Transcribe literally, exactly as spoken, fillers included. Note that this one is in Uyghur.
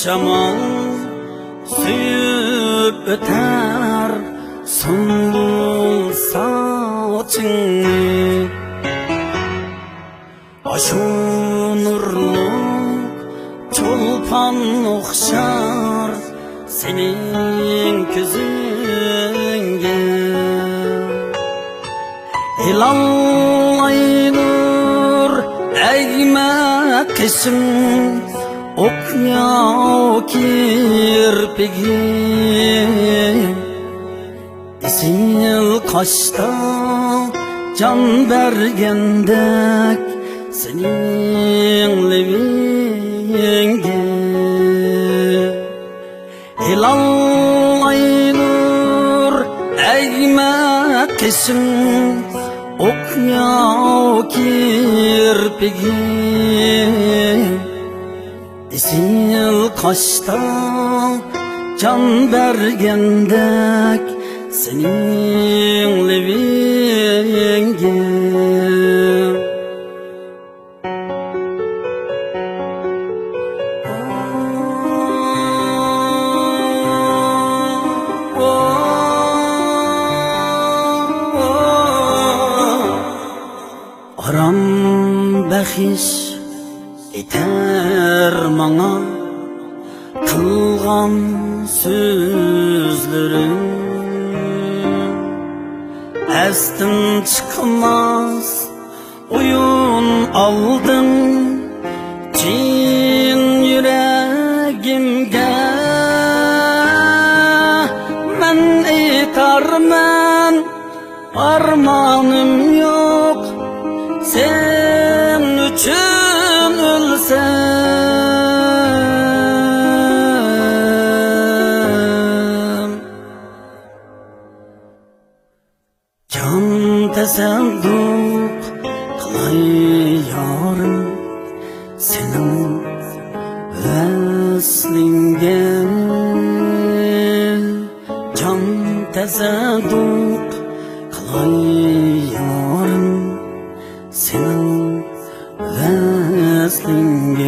شامال سۆيۈپ ئۆتەر سۇنبۇل ساچىڭنى. ئاشۇ نۇرلۇق چولپان ئوخشار سېنىڭ كۆزۈڭگە. ھىلال ئاينۇر ئەگمە قېشىڭ، ئوقيا كىرپىكىڭ. ئېسىل قاشتا جان بەرگەندەك سېنىڭ لېۋىڭگە. ھىلال ئاينۇر ئەگمە قېشىڭ، ئوقيا كىرپىكىڭ. ئېسىل قاشتا جان بەرگەندەك سېنىڭ لېۋىڭگە. ئارام بەخش ئېتەر ماڭا قىلغان سۆزلىرىڭ. ئەستىن چىقماس ئويۇن ئالدىڭ چىن يۈرەگىمگە. مەن ئېيتارمەن، ئارمانىم يوق سەن ئۈچۈن ئۆلسەم. جان تەسەددۇق قىلاي يارىم سېنىڭ ۋەسلىڭگە. جان تەسەددۇق قىلاي يارىم سېنىڭ ۋەسلىڭگە.